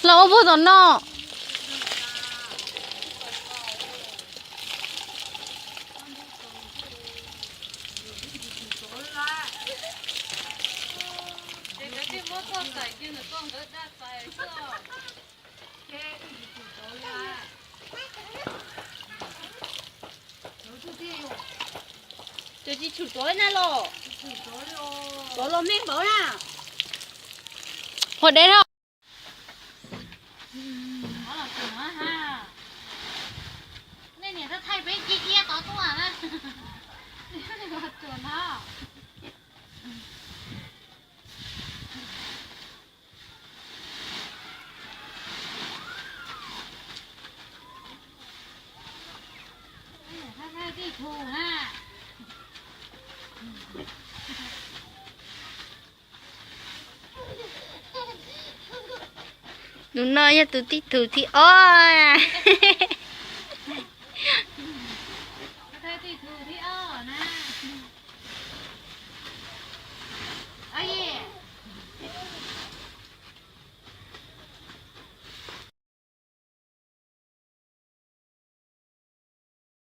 Los ua puag tom no. Cov tsis tshum tuav na los. Tuav los me npaum na. Hua deb no. Nej niam thaij peb ci iab tod tuaj na. Tus no yog tus tij tug thib ob.